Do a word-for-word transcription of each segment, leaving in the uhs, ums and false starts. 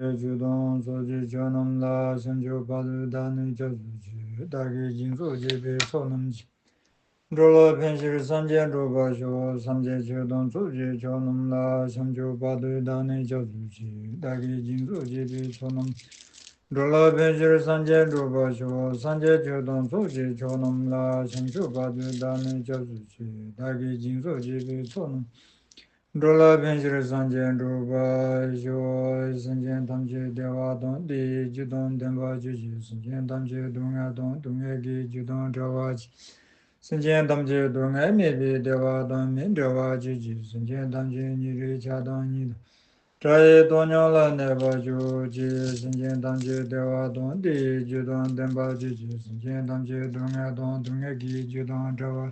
ཆོས་དང་ཚོགས་ཀྱི་མཆོག་རྣམས་ལ། བྱང་ཆུབ་བར་དུ་བདག་ནི་སྐྱབས་སུ་མཆི། བདག་གིས་སྦྱིན་སོགས་བགྱིས་པའི་ཚོགས་རྣམས་ཀྱིས། འགྲོ་ལ་ཕན་ཕྱིར་སངས་རྒྱས་འགྲུབ་པར་ཤོག་སངས་རྒྱས་ཆོས་དང་ཚོགས་ཀྱི་མཆོག་རྣམས་ལ། བྱང་ཆུབ་བར་དུ་བདག་ནི་སྐྱབས་སུ་མཆི། བདག་གིས་སྦྱིན་སོགས་བགྱིས་པའི་ཚོགས་རྣམས། འགྲོ་ལ་ཕན་ཕྱིར་སངས་རྒྱས་འགྲུབ་པར་ཤོག་སངས་རྒྱས་ཆོས་དང་ཚོགས་ཀྱི་མཆོག་རྣམས་ལ། བྱང་ཆུབ་བར་དུ་བདག་ནི་སྐྱབས་སུ་མཆི། བདག་གིས་སྦྱིན་སོགས་བགྱིས་པའི་ཚོགས་རྣམས། འགྲོ་ལ་ཕན་ཕྱིར་སངས་རྒྱས་འགྲུབ་པར་ཤོག་སེམས་ཅན་ཐམས་ཅད་བདེ་བ་དང་བདེ་བའི་རྒྱུ་དང་ལྡན་པར་གྱུར་ཅིག་སེམས་ཅན་ཐམས་ཅད་སྡུག་བསྔལ་དང་སྡུག་བསྔལ་གྱི་རྒྱུ་དང་བྲལ་བར་གྱུར་ཅིག་སེམས་ཅན་ཐམས་ཅད་སྡུག་བསྔལ་མེད་པའི་བདེ་བ་དང་མི་འབྲལ་བར་གྱུར་ཅིག་སེམས་ཅན་ཐམས་ཅད་ཉེ་རིང་ཆགས་སྡང་གཉིས་དང་བྲལ་བའི་བཏང་སྙོམས་ལ་གནས་པར་གྱུར་ཅིག་སེམས་ཅན་ཐམས་ཅད་བདེ་བ་དང་བདེ་བའི་རྒྱུ་དང་ལྡན་པར་གྱུར་ཅིག་སེམས་ཅན་ཐམས་ཅད་སྡུག་བསྔལ་དང་སྡུག་བསྔལ་གྱི་རྒྱུ་དང་བྲལ་བར།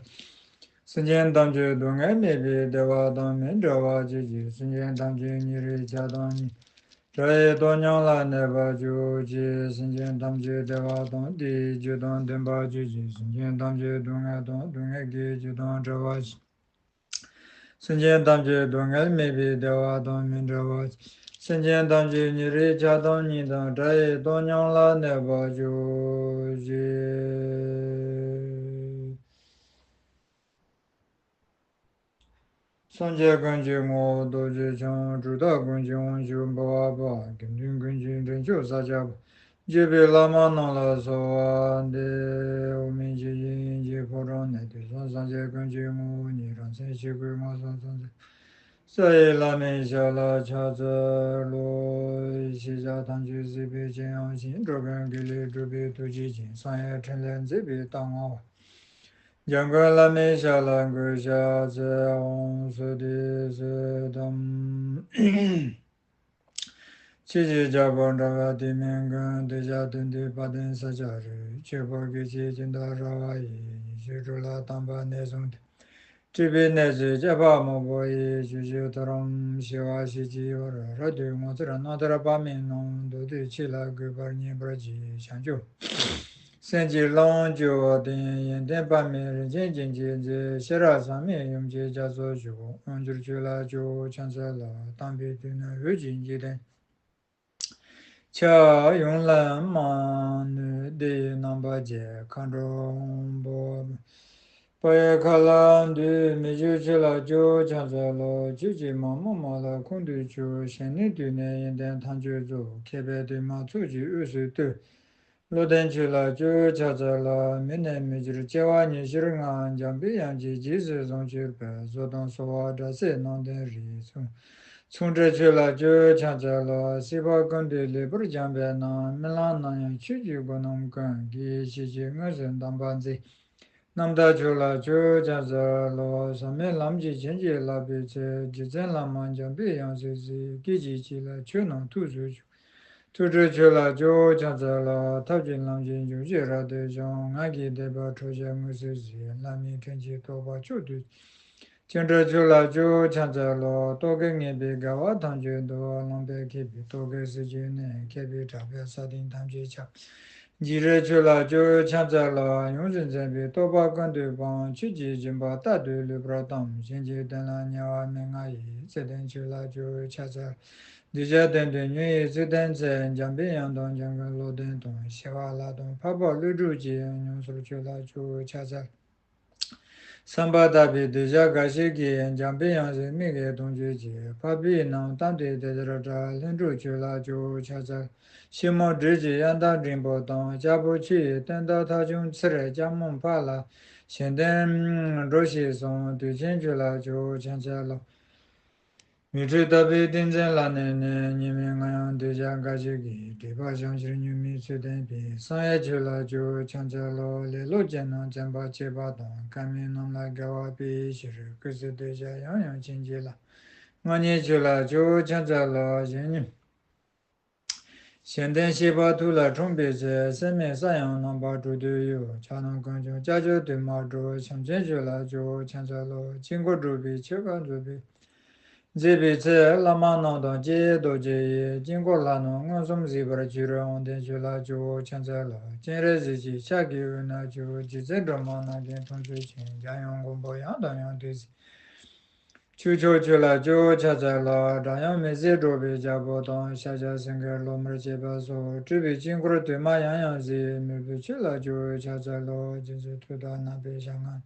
སེམས་ཅན་ཐམས་ཅད་སྡུག་བསྔལ་མེད་པའི་བདེ་བ་དང་མི་འབྲལ་བར་གྱུར་ཅིག་སེམས་ཅན་ཐམས་ཅད་ཉེ་རིང་ཆགས་སྡང་གཉིས་བྲལ་བའི་བཏང་སྙོམས་ལ་གནས་པར་གྱུར་ཅིག་སེམས་ཅན་ཐམས་ཅད་བདེ་བ་དང་བདེ་བའི་རྒྱུ་དང་ལྡན་པར་གྱུར་ཅིག་སེམས་ཅན་ཐམས་ཅད་སྡུག་བསྔལ་དང་སྡུག་བསྔལ་གྱི་རྒྱུ་དང་བྲལ་བར་གྱུར་ཅིག་སེམས་ཅན་ཐམས་ཅད་སྡུག་བསྔལ་མེད་པའི་བདེ་བ་དང་མི་འབྲལ་བར་གྱུར་ཅིག་སེམས་ཅན་ཐམས་ཅད་ཉེ་རིང་ཆགས་སྡང་གཉིས་དང་བྲལ་བའི་བཏང་སྙོམས་ལ་གནས་པར་གྱུར་ཅིག་སངས་རྒྱས་ཀུན་གྱི་ངོ་བོ་རྡོ་རྗེ་འཆང་། གྲུབ་མཐའ་ཀུན་གྱི་དབང་ཕྱུག་འབུལ་བ་པ། དགེ་འདུན་ཀུན་གྱི་འདྲེན་མཆོག་ས་སྐྱ་པ། བརྒྱུད་པའི་བླ་མ་རྣམས་ལ་གསོལ་བ་འདེབས། འོག་མིན་ཇི་བཞིན་གྱི་ཕོ་བྲང་ནས། དུས་གསུམ་སངས་རྒྱས་ཀུན་གྱི་ངོ་བོ་ཉིད། རང་མཚན་ཆོས་སྐུའི་ངོ་བོ་ཟང་ཟིང་ས་ཡི་བླ་མའི་ཞབས་ལ་ཕྱག་འཚལ་ལོ། ཤེས་བྱ་ཐམས་ཅད་གཟིགས་པའི་སྤྱན་དབང་བཞིན། འགྲོ་ཀུན་དགེ་ལེགས་སྒྲུབ་པའི་ཐུགས་རྗེ་ཅན། གསང་བའི་འཕྲིན་ལས་མཛད་པའི་རྟ་རྔ་བ། འཇམ་མགོན་བླ་མའི་ཞབས་ལ་གུས་ཕྱག་འཚལ། ཨོཾ་སྭ་དྷུ་སྭ་དྷཾ། ཆོས་ཀྱི་རྒྱལ་པོ་འདྲ་བ་དེ་མིན་ཀུན། གདུལ་བྱ་དོན་དུ་དཔལ་ལྡན་ས་སྐྱ་རུ། ཆོས་འཁོར་སྐྱེ་མཆེད་ཀུན་དང་ར་བ་ཡི། ཉི་ཤུ་དྲུག་ལ་དམ་པ་གནས་གསུམ་དུ། སྤྲུལ་པའི་གནས་ཚུལ་བསྐྱེད་པ་དམར་པོ་ཡིས། ཞུ་ཞུ་མཐོ་རིམ་ཞི་བ་ཞི་བྱེད་པར། རབ་ཏུ་ངོ་མཚར་རྣམ་ཐར་དཔག་མེད་རྣམས། མདོར་བསྡུས་ཆོས་ལ་གུས་པར་བསྙེན་པར་བགྱི། བྱང་ཆུབ་སེམས་ཀྱི་ལམ་བཅུ་པོ་སྟེ། ཡོན་ཏན་དཔག་མེད་རིན་ཆེན་ཅན་གྱིས་མཛེས། ཤེས་རབ་ཟག་མེད་ཡུམ་གྱི་རྒྱ་མཚོར་ཞུགས། དབང་སྒྱུར་ཆོས་ལ་སྐྱོ་བོ་ཕྱག་འཚལ་ལོ། དམ་པའི་དུས་ན་འོད་ཀྱི་འཇིག་རྟེན། ཆ་ཡོངས་ལ་མ་ནུས། དེ་ཡི་རྣམ་པ་བརྒྱད། མཁའ་འགྲོ་དབང་པོ། དཔལ་ཡུལ་མཁའ་ལ་འདུས། མི་བསྐྱོད་ཆོས་ལ་སྐྱོ་བོ་ཕྱག་འཚལ་ལོ། ཆོས་ཀྱི་མ་མོ་མ་ལ་ཁོང་དུ་ཆུད། གཞན་ནི་དུས་ནས་ཡོན་ཏན་ཐམས་ཅད་རྫོགས། མཁས་པའི་དེ་མ་ཚོགས་ཀྱི་དབུས་སུ་སྟོན། བློ་ལྡན་ཆོས་ལ་སྐྱོ་བོ་ཕྱག་འཚལ་ལོ། མི་ནས་མི་འགྱུར་སྐྱེ་བ་ཉི་ཤུར་ལྔ། འཇམ་པའི་དབྱངས་ཀྱིས་རྗེས་སུ་བཟུང་གྱུར་པའི། བཟོ་དང་གསོ་བ་སྒྲ་ཚད་རྣམ་ལྡན་རིགས། མཚུངས་བྲལ་ཆོས་ལ་སྐྱོ་བོ་ཕྱག་འཚལ་ལོ། སྲིད་པ་ཀུན་ཏུ་ལེགས་པར་སྦྱངས་པས་ན། རྨི་ལམ་ན་ཡང་ཆོས་ཀྱི་སྒོ་རྣམས་ཀུན། དགེ་བའི་བཤེས་ཀྱིས་དངོས་སུ་གདམས་པར་མཛད། རྣམ་དག་ཆོས་ལ་སྐྱོ་བོ་ཕྱག་འཚལ་ལོ། ཟག་མེད་ལམ་གྱི་བྱིན་གྱིས་བརླབས་པའི་ཚེ། རྗེ་བཙུན་བླ་མ་འཇམ་པའི་དབྱངས་སུ་གཟིགས། སྐད་ཅིག་གཅིག་ལ་ཆོས་རྣམས་ཐུགས་སུ་ཆུད། ཐུགས་སྤྲོས་ཆོས་ལ་སྐྱོ་བོ་ཕྱག་འཚལ་ལོ། ཐབས་ཀྱིས་ལམ་གྱི་འབྱུང་བཞི་རབ་ཏུ་སྦྱངས། ངག་གི་བདེ་བ་འཕྲོག་བྱེད་དངོས་སུ་གཟིགས། བླ་མའི་དྲིན་གྱིས་རྟོགས་པ་མཆོག་ཏུ། སྤྱན་འདྲེན་ཆོས་ལ་སྐྱོ་བོ་ཕྱག་འཚལ་ལོ། རྟོག་གེ་ངེས་པའི་དགེ་བ་ཐམས་ཅད་དུ། ལོང་པའི་མཁས་པའི་རྟོག་གེ་སེལ་བྱེད་ནས། མཁས་པས་དྲག་པོའི་ས་སྟེང་ཐམས་ཅད་ཁྱབ། བགྱིས་རལ་ཆོས་ལ་སྐྱོ་བོ་ཕྱག་འཚལ་ལོ། ཡོངས་སུ་འཛིན་པའི་རྟོག་པ་ཀུན་ཏུ་སྤངས། ཆོས་ཀྱི་སྦྱིན་པ་རྟག་ཏུ་ལུས་པར་གཏམས། གཞན་གྱི་དོན་ལ་ཉེ་བར་མི་མངའ་ཡི། བརྩེ་ལྡན་ཆོས་ལ་སྐྱོ་བོ་ཕྱག་འཚལ། གདུལ་བྱ་དོན་དུ་ཉོན་ཡིད་ཚིམ་ལྡན་ཚེ། འཇམ་པའི་དབྱངས་དང་འཇམ་མགོན་བློ་ལྡན་དང་། ཞི་བ་ལྷ་དང་འཕགས་པ་ཀླུ་སྒྲུབ་ཀྱིས། མྱོང་ཚོར་ཆོས་ལ་སྐྱོ་བོ་ཕྱག་འཚལ། བསམ་པ་དག་པའི་གདུལ་བྱ་འགའ་ཞིག་གིས། འཇམ་པའི་དབྱངས་སུ་དམིགས་ཀྱིས་མཐོང་གྱུར་ཅིག་འཕགས་པའི་རྣམས་གཏམས་ཏེ་དེ་ལྟར་གྲགས། ལྷུན་གྲུབ་ཆོས་ལ་སྐྱོ་བོ་ཕྱག་འཚལ། ཤིང་མོ་སྦྲུལ་གྱི་དབྱངས་ལྡན་འགྲེང་བུ་དང་། ལྕགས་ཕོར་ཆུ་ཡི་ལྟོ་ལྡག་ཐག་ཆུང་ཚེར། ལྕགས་མོ་ཕག་ལ་ཞལ་འདོན་སྒྲོགས་ཤིག་གསུངས། དུས་ཆེན་ཆོས་ལ་སྐྱོ་བོ་ཕྱག་འཚལ་ལོ། མིག་འཕྲུལ་དག་པའི་ཏིང་འཛིན་ལ་གནས་ནས། ཉི་མའི་རྔ་ཡང་གདུལ་བྱ་འགའ་ཞིག་གིས། སྒྲིབ་པ་སྦྱང་ཕྱིར་སྙོན་མའི་ཚུལ་བསྟན་པའི། གསང་བའི་ཆོས་ལ་སྐྱོ་བོ་ཕྱག་འཚལ་ལོ། ལེ་ལོ་ཅན་རྣམས་བཙེམ་པར་བྱེད་པ་དང་། སྐལ་མེད་རྣམས་ལ་དགེ་བ་སྤེལ་ཕྱིར། ཀུན་གཟིགས་གདུལ་བྱ་ཡང་ཡང་མཁྱེན་བྱེད་ལ། མངའ་བརྙེས་ཆོས་ལ་སྐྱོ་བོ་ཕྱག་འཚལ་ལོ། གཞན་ཉོན་གཞན་དོན་ཤེས་པ་ཐུགས་ལ་འཁྲུངས་པའི་ཚེ། སེམས་མེད་ས་ཡང་རྣམ་པར་དྲུག་ཏུ་གཡོ། ཆགས་སྡང་ཀུན་འབྱུང་ལྕགས་ཀྱུ་དུ་མར་འགྲོ། བྱམས་ཆེན་ཆོས་ལ་སྐྱོ་བོ་ཕྱག་འཚལ་ལོ། དཀྱིལ་འཁོར་སྒྲུབ་པའི་ཆོ་ག་མཛད་པའི་མཛད་པའི་ཚེ། བླ་མ་རྣམས་དང་སྐྱེ་བོ་རྡོ་རྗེ་ཡིས། དཀྱིལ་འཁོར་ལྷ་རྣམས་མངོན་སུམ་གཟིགས་པར་འགྱུར། དབང་ལྡན་ཆོས་ལ་སྐྱོ་བོ་ཕྱག་འཚལ་ལོ། སྤྱན་རས་གཟིགས་ཀྱི་ཕྱག་གི་དབུས་ན་བཞུགས། རྗེ་བཙུན་སྒྲོལ་མ་རྣམས་ཀྱིས་མཐོང་ཚུལ་བཞིན། འཇམ་དབྱངས་མགོན་པོ་ཡང་དང་ཡང་དུ་གཟིགས། ཁྱུ་མཆོག་ཁྱོད་ལ་སྐྱོ་ཆ་ཚ་ལོ། སྒྲ་དབྱངས་མི་ཟད་སྒྲོག་པའི་རྒྱལ་པོ་དང་། ཤཱཀྱ་སེང་གེ་གློག་དམར་བཅས་པ་སོགས། སྤྲུལ་པའི་དཀྱིལ་འཁོར་དུ་མ་ཡང་ཡང་གཟིགས། མོས་གུས་ཁྱོད་ལ་སྐྱོ་ཆ་ཚ་ལོ། རྗེས་སུ་ཐུགས་དམ་བསྣམས་པའི་ཞལ་སྔ་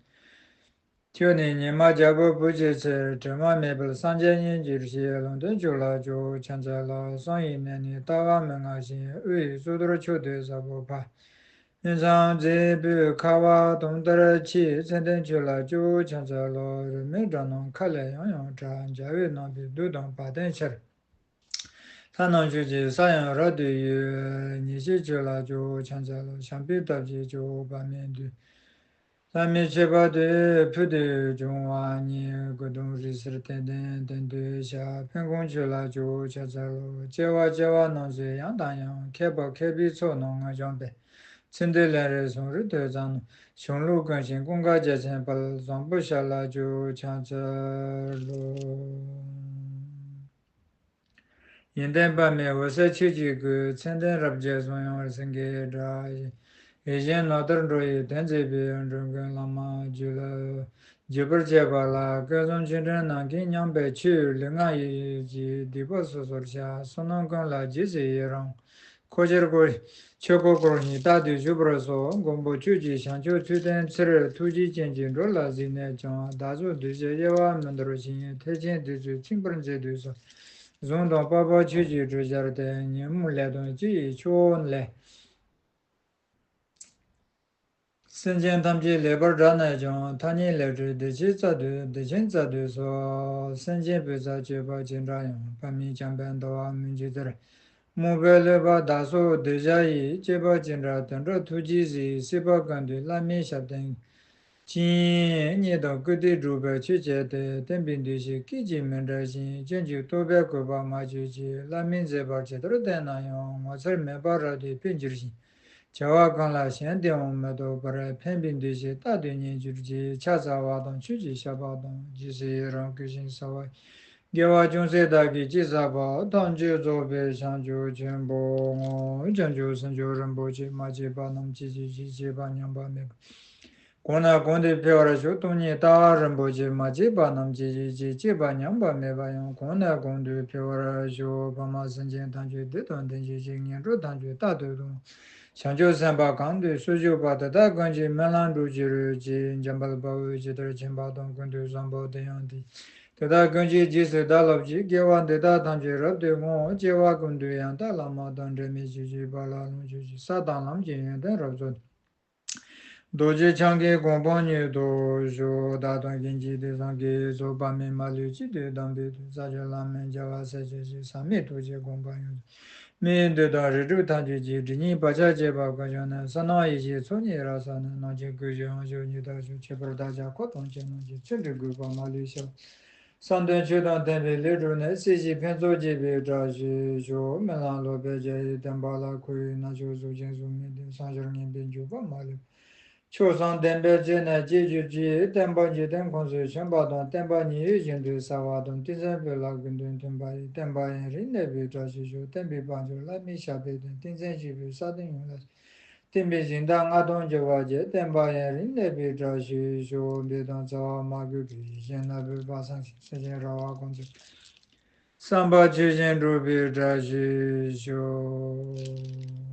ཁྱོད་ནི་ཉི་མ་རྒྱལ་པོའི་བུ་ཇི་ཕྱིར། དྲི་མ་མེད་པར་སངས་རྒྱས་ཉིད་གྱུར་ཅིག་ལུང་བསྟན་ཁྱོད་ལ་སྐྱོ་ཆ་ཚ་ལོ། གསང་བའི་གནས་ནི་ལྟ་བ་མི་མངའ་ཞིང་། དབུ་ཡི་གཙུག་ཏོར་མཆོག་ཏུ་ཟབ་པོ་འཕགས། ཡུམ་ཚང་མཛེས་པོའི་ཁ་བ་དུམ་ལྟར་མཆེ། མཚན་ལྡན་ཁྱོད་ལ་སྐྱོ་ཆ་ཚ་ལོ། རོལ་མོའི་སྒྲ་རྣམས་མཁའ་ལས་ཡང་ཡང་གྲགས། འཇའ་འོད་རྣམ་པའི་གདུགས་དང་བ་དན་ཆེར། ལྷ་རྣམས་མཆོད་ཅིང་ས་ཡང་རབ་ཏུ་གཡོས། ཉེར་ཞི་ཁྱོད་ལ་སྐྱོ་ཆ་ཚ་ལོ། བྱམས་པའི་སྟོབས་ཀྱིས་སྐྱོ་བོ་དཔའ་མོས་འདུལ། ལྷ་མིའི་མཆོད་པ་དུ་ཕུལ་དུ་བྱུང་བ་ཉིད། སྐུ་གདུང་རིང་བསྲེལ་སྟེང་ལྡན་སྟེང་དུ་བཞག་ཕན་ཁུང་ཁྱོད་ལ་སྐྱོ་ཆ་ཚ་ལོ། བྱེ་བ་བྱེ་བ་རྣམས་སུ་ཡང་དང་ཡང་། མཁས་པ་མཁས་པའི་ཚོགས་རྣམས་ངོས་བྱང་པའི། ཚེ་འདི་ལན་རེ་ཟུང་རུ་ཐོས་ཙམ་ན། གཞུང་ལུགས་ཀུན་ཤེས་ཀུན་དགའ་རྒྱལ་མཚན་དཔལ། བཟང་པོ་ཞལ་ལ་སྐྱོ་ཆ་ཚ་ལོ། ཡོན་ཏན་དཔག་མེད་འོད་གསལ་ཆོས་ཀྱི་སྐུ། མཚན་ལྡན་རབ་རྒྱས་གསུང་དབྱངས་སེང་གེའི་སྒྲ། ཡིད་བཞིན་ནོར་ལྟར་འགྲོ་ཡི་དོན་མཛད་པའི། འགྲོ་མགོན་བླ་མ་བརྒྱུད་ལ་བརྒྱུད་པར་བཅས་པ་ལ། སྐུ་གསུམ་ཆོས་འབྲེལ་ནམ་མཁའི་མཉམ་པའི་ཆོས། ལུས་ངག་ཡིད་གསུམ་གྱི་སྡིག་པ་སོ་སོར་བཤགས། བསོད་ནམས་ཀུན་ལ་རྗེས་སུ་ཡི་རང་། འཁོར་ཕྱིར་བསྐོར། ཆོས་འཁོར་བསྐོར་ཞིང་རྟག་ཏུ་བཞུགས་པར་ཤོག་མགོན་པོ་ཁྱོད་ཀྱིས་བྱང་ཆུབ་མཆོག་བསྟན་ཕྱིར། ཐུགས་རྗེ་ཅན་གྱིས་འགྲོ་ལ་གཟིགས་ནས་ཀྱང་། བདག་སོགས་འདུ་ཤེས་དབྱེ་བ་མི་འདོར་ཞིང་། ཐེག་ཆེན་བདུད་རྩིས་ཚིམ་པར་མཛད་དུ་གསོལ། གཟུངས་དང་པགས་པ་ཆོས་ཀྱི་གྲུ་བཞར་ཏེ། ཉོན་མོངས་ལས་དང་བཅས་པའི་ཕྱོགས་ལས། སེམས་ཅན་ཐམས་ཅད་ལེགས་པར་བསྒྲལ་ནས་ཀྱང་། ཐ་སྙད་ལས་གྲོལ་བདེ་ཆེན་རྩལ་དུ་བདེ་ཆེན་རྩལ་དུ་གསོལ། སེམས་ཅན་པའི་རྩ་གཅོད་པ་ཅི་འདྲ་ཡང་། དཔག་མེད་བྱམས་པས་འདུལ་བ་མི་འགྱུར་ཟེར། རྨུགས་པའི་བསླུ་བ་བདག་སོགས་འདུལ་བྱ་ཡི། གཅེས་པར་ཅི་འདྲ་དེ་འདྲ་ཐུགས་རྗེས་གཟིགས། སྲིད་པ་ཀུན་ཏུ་བླ་མའི་ཞབས་བརྟན་ཅིང་། རྙེད་དང་བཀུར་སྟི་སྒྲུབ་པའི་ཆོས་བྱས་ཏེ། བསྟན་པའི་འདུ་ཤེས་སྐད་ཅིག་མི་འདྲ་ཞིང་། སྤྱོད་འཇུག་རྟོགས་པའི་བཀོད་པ་མ་ཆོད་ཅིག་བླ་མའི་མཛད་པ་ཇི་ལྟར་བསྟན་ན་ཡང་། ངོ་མཚར་མེད་པར་རབ་ཏུ་འཕེལ་འགྱུར་ཞིང་། བྱ་བ་གང་ལ་ཞེན་དེའང་མི་ལྡོག་པར། ཕན་པའི་འདུ་ཤེས་རྟག་ཏུ་རྙེད་གྱུར་ཅིག་ཕྱག་འཚལ་བ་དང་ཆོས་ཀྱི་བཤགས་པ་དང་། རྗེས་སུ་ཡི་རང་བསྐུལ་ཞིང་གསོལ་བ། དགེ་བ་ཅུང་ཟད་བདག་གིས་ཅི་བསགས་པ། ཐམས་ཅད་རྫོགས་པའི་བྱང་ཆུབ་ཆེན་པོ་ངོ་། བྱང་ཆུབ་སེམས་མཆོག་རིན་པོ་ཆེ། མ་སྐྱེས་པ་རྣམས་སྐྱེས་གྱུར་ཅིག་སྐྱེས་པ་ཉམས་པ་མེད་པ། གོང་ནས་གོང་དུ་འཕེལ་བར་ཤོག་སྟོང་ཉིད་ལྟ་བ་རིན་པོ་ཆེ། མ་སྐྱེས་པ་རྣམས་སྐྱེས་གྱུར་ཅིག་སྐྱེས་པ་ཉམས་པ་མེད་པ་ཡང་གོང་ནས་གོང་དུ་འཕེལ་བར་ཤོག་ཕ་མ་སེམས་ཅན་ཐམས་ཅད་བདེ་དང་ལྡན་གྱུར་ཅིག་ངན་འགྲོ་ཐམས་ཅད་རྟག་ཏུ་སྟོངས། བྱང་ཆུབ་སེམས་དཔའ་གང་དུ་སུ་བཞུགས་པ། དེ་དག་ཀུན་གྱི་སྨོན་ལམ་འགྲུབ་གྱུར་ཅིག་འཇམ་དཔལ་དཔའ་བོས་ཇི་ལྟར་མཁྱེན་པ་དང་། ཀུན་ཏུ་བཟང་པོ་དེ་ཡང་དེ། དེ་དག་ཀུན་གྱི་རྗེས་སུ་བདག་སློབ་ཅིང་། དགེ་བ་འདི་དག་ཐམས་ཅད་རབ་ཏུ་བསྔོ། སྐྱེ་བ་ཀུན་ཏུ་ཡང་དག་བླ་མ་དང་། འབྲལ་མེད་ཆོས་ཀྱི་དཔལ་ལ་ལོངས་སྤྱོད་ཅིང་། ས་དང་ལམ་གྱི་ཡོན་ཏན་རབ་རྫོགས་ཏེ། རྡོ་རྗེ་འཆང་གི་གོ་འཕང་མྱུར་ཐོབ་ཤོག་བདག་དང་ཀུན་གྱི་དེང་སང་གི་ཚོགས་དཔག་མེད་མ་ལུས་གཅིག་ཏུ་བསྡམས་པའི་མཐུས། ས་བཅུ་ལམ་མེ་བྱ་བ་སེལ་བྱེད་ཅིང་། ཟག་མེད་ཐུགས་རྗེའི་དགོངས་པ་ཡོངས་སུ། མི་ཡི་འདོད་དང་རིགས་དྲུག་ཐམས་ཅད་ཀྱི། སྒྲིབ་གཉིས་བག་ཆགས་བཅས་པ་ཀུན་བྱང་ནས། བསོད་ནམས་ཡེ་ཤེས་ཚོགས་གཉིས་རབ་བསགས་ནས། ནམ་ཞིག་ཀུན་གཞི་དབང་ཕྱུག་ཉིད་ལྟར་ཤོག་ཁྱད་པར་དག་ཅིང་འཁོར་དང་བཅས་རྣམས་ཀྱི། ཚེ་འདིར་གུས་པས་མ་ལུས་བྱ་བ། བསམ་དོན་ཆོས་དང་ལྡན་པའི་ལས་བསྒྲུབས་ནས། སྲིད་ཞིའི་ཕུན་ཚོགས་རྒྱས་པའི་བཀྲ་ཤིས་ཤོག་སྨོན་ལམ་སློབ་པའི་རྒྱ་ཡིས། བསྟན་པ་ལ་མཁོ་བའི་རྣལ་འབྱོར་གཟུགས་ཅན་གཟུགས་མེད་དེ། བསམ་སྦྱོར་ངན་པས་འཇུག་པ་མ་ལུས། མཆོག་གསུམ་ལྡན་པའི་ཚུལ་ནི་སྐྱེ་གྱུར་ཅིག་བསྟན་པ་འཇིག་རྟེན་ཁམས་སུ་བྱོན་པ་དང་། བསྟན་པ་ཉི་འོད་བཞིན་དུ་གསལ་བ་དང་། ཏིང་འཛིན་བོད་ལ་ཀུན་དུ་མཐུན་པ་ཡི། བསྟན་པ་ཡུན་རིང་གནས་པའི་བཀྲ་ཤིས་ཤོག་བསྟན་པའི་དཔལ་འབྱོར་བླ་མའི་ཞབས་པད་བརྟན། ཏིང་འཛིན་སྐྱེས་བུ་ས་སྟེང་ཡོངས་ལ། བསྟན་པའི་སྦྱིན་བདག་ལྔ་སྟོང་འགྱུར་བར་བྱེད། བསྟན་པ་ཡུན་རིང་གནས་པའི་བཀྲ་ཤིས་ཤོག་འབད་དང་བརྩེ་བ་མ་གུས་པའི། གཞན་ན་བོད་པ་སངས་ཤིང་། སེམས་ཅན་རེ་བ་ཀུན་ཚོགས། བསམ་པ་ཇི་བཞིན་འགྲུབ་པའི་བཀྲ་ཤིས་ཤོག